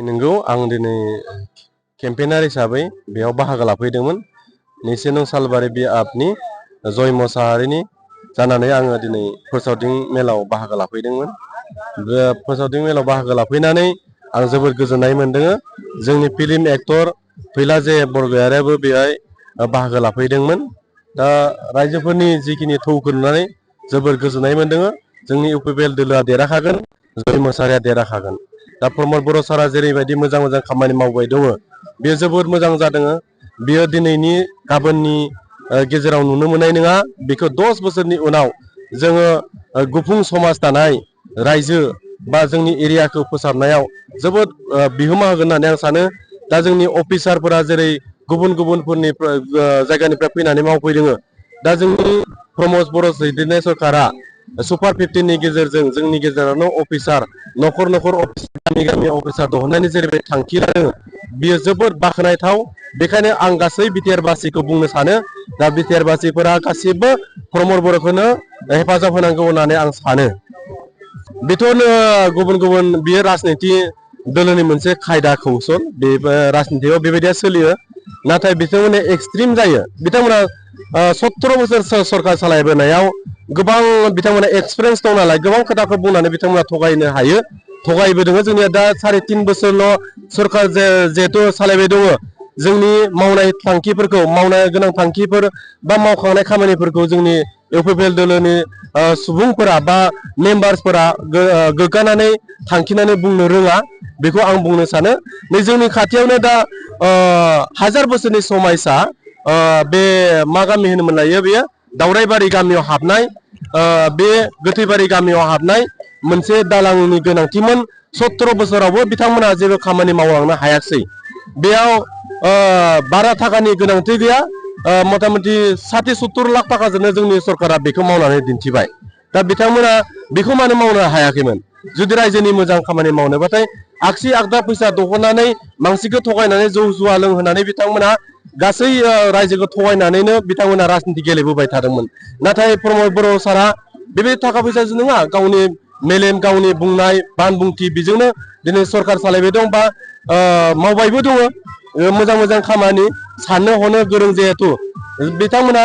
नंगौ आं दिनै केम्पेनार हिसाबै बेयाव बाहागो लाफैदोंमोन। 2 नं सालबारि बि आपनि जय मोसाहारिनि जानानै आङो दिनै फोसावदिं मेलाव बाहागो लाफैदोंमोन। बे फोसावदिं मेलाव बाहागो लाफैनानै आं जोबोद गोजोननाय मोनदों। जोंनि फिल्म एक्टर फैलाजे बरगयारियाबो बेहाय बाहागो लाफैदोंमोन। दा रायजोफोरनि जिखिनि थौखौ नुनानै जोबोद गोजोननाय मोनदों। जोंनि इउपिपिएल दोलोआ देरहाखागोन, जय मोसाहारिया देरहाखागोन। दा प्रमद बर' सारा जेरैबायदि मोजां मोजां खामानि मावबाय दङ, बेयो जोबोद मोजां जादों। बियो दिनैनि गाबोननि गेजेराव नुनो मोननाय नङा। बेखौ 10 बोसोरनि उनाव जोङो गुफुं समाज दानाय रायजो बा जोंनि एरियाखौ फोसाबनायाव जोबोद बिहोमा होगोन होननानै आं सानो। दा जोंनि अफिसारफोरा जेरै गुबुन गुबुनफोरनि जायगानिफ्राय फैनानै मावफैदों। दा जोंनि प्रमद बर' दैदेननाय सरकारा सुपार 15नि गेजेरजों जोंनि गेजेरावनो अफिसार न'खर न'खर गामि गामि अफिसार दिहुननायनि जेरैबायदि थांखि लादों, बियो जोबोद बाख्नायथाव। बेखायनो आं गासै बिटिआरबासिखौ बुंनो सानो, दा बिटिआरबासिफोरा गासिबो प्रमद बर'खौनो हेफाजाब होनांगौ होननानै आं सानो। बेथ' गुबुन गुबुन बियो राजनिति दोलोनि मोनसे खायदा कौसल, बे राजनितियाव बेबायदिया सोलियो। नाथाय बिथांमोना एक्सट्रिम जायो। बिथांमोना 17 बोसोर सरकार सालायबोनायाव गोबां बिथांमोना एक्सपिरियेन्स दं नालाय गोबां खोथाखौ बुंनानै बिथांमोना थगायनो हायो, थगायबोदों। जोंनिया दा 3.5 बोसोरल' सरकार जिहेथु सालायबाय दङ, जोंनि मावनाय थांखिफोरखौ मावनो गोनां थांखिफोर बा मावखांनाय खामानिफोरखौ जोंनि इउपिपिएल दोलोनि सुबुंफोरा बा मेम्बार्सफोरा गोग्गानानै थांखिनानै बुंनो रोङा। बेखौ आं बुंनो सानो। नै जोंनि खाथियावनो दा 1000 बोसोरनि समायसा बे मा गामि होनोमोन लायो, बेयो दावराइबारि गामियाव हाबनाय, बे गोथैबारि गामियाव हाबनाय मोनसे दालांनि गोनांथिमोन। 17 बोसोरावबो बिथांमोना जेबो खामानि मावलांनो हायाखिसै। बेयाव बारा थाखानि गोनांथि गैया, मथा मथि 60-70 लाख थाखाजोंनो जोंनि सरकारा बेखौ मावनानै दिन्थिबाय। दा बिथांमोना बेखौ मानो मावनो हायाखैमोन? जुदि रायजोनि मोजां खामानि मावनोबाथाय आगसि आगदा फैसा दिहुननानै मानसिखौ थगायनानै जौ जुवा लोंहोनानै बिथांमोना गासै रायजोखौ थगायनानैनो बिथांमोना राजनिति गेलेबोबाय थादोंमोन। नाथाय प्रमद बर' सारा बेबायदि थाखा फैसाजों नङा, गावनि मेलेम, गावनि बुंनाय बानबुंथि बेजोंनो दिनै सरकार सालायबाय दं बा मावबायबो दङ मोजां मोजां खामानि। साननो हनो गोरों जिहेथु बिथांमोना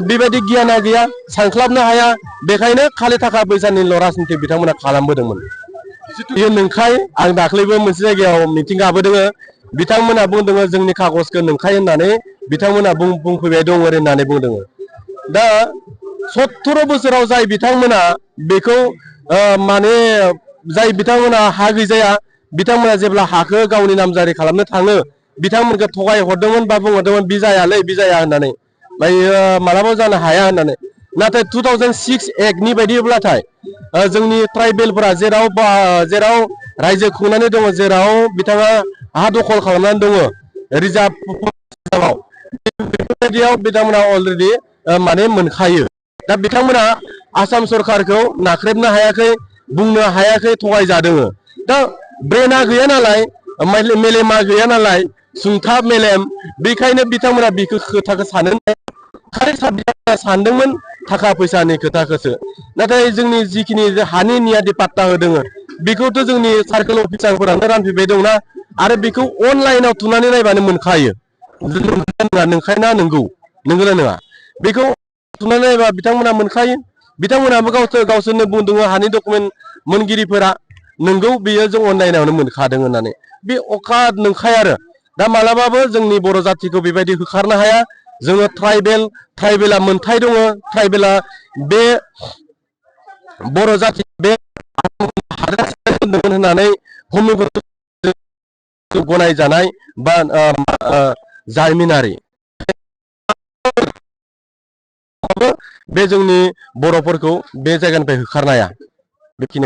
बेबायदि गियाना गैया, सानस्लाबनो हाया। बेखायनो खालि थाखा फैसानिल' राजनिति बिथांमोना खालामबोदोंमोन। बेयो नंखाय। आं दाख्लैबो मोनसे जायगायाव मिटिं गाबोदों। बिथांमोना बुंदों जोंनि कागजखौ नंखाय होननानै बिथांमोना बुंफैबाय दङ होननानै बुंदों। दा 17 बोसोराव जाय बिथांमोना बेखौ माने जाय बिथांमोना हा गैजाया, बिथांमोना जेब्ला हाखौ गावनि नामजारि खालामनो थाङो, बिथांमोनखौ थगाय हरदोंमोन बा बुंहरदोंमोन बि जायालै बि जाया होननानै, मालाबाबो जानो हाया होननानै। नाथाय 2006 एक्टनि बायदिब्लाथाय जोंनि ट्राइबेलफोरा जेराव रायजो खुंनानै दङ, जेराव बिथाङा हा दखल खालामनानै दङ रिजार्भ, बेफोरबायदियाव बिथांमोना अलरेडि माने मोनखायो। दा बिथांमोना आसाम सरकारखौ नाख्रेबनो हायाखै, बुंनो हायाखै, थगायजादों। दा ब्रेना गैया नालाय, मेलेमा गैया नालाय, सुंथाब मेलेम, बेखायनो बिथांमोना बेखौ खोथाखौ सानो। खालि सानदोंमोन थाखा फैसानि खोथाखौसो। नाथाय जोंनि जिखिनि हानि नियादि पाट्टा होदों, बेखौथ' जोंनि सार्कोल अफिसारफोरानो रानफैबाय दंना, आरो बेखौ अनलाइनाव थुनानै नायबानो मोनखायो। नंखायना नंगौ, नंगौना नङा? बेखौ थुनानै नायबा बिथांमोना मोनखायो। बिथांमोनाबो गावसोरनो बुंदों, हानि डकुमेन्ट मोनगिरिफोरा, नंगौ बेयो जों अनलाइनावनो मोनखादों होननानै। बे अखा नंखाय आरो। दा मालाबाबो जोंनि बर' जाथिखौ बेबायदि होखारनो हाया। जोङो ट्राइबेला मोनथाय दङ। ट्राइबेला बे बर' जाथि बे होननानै गनायजानाय बा जारिमिनारि। बे जोंनि बर'फोरखौ बे जायगानिफ्राय होखारनो हाया। बेखिनि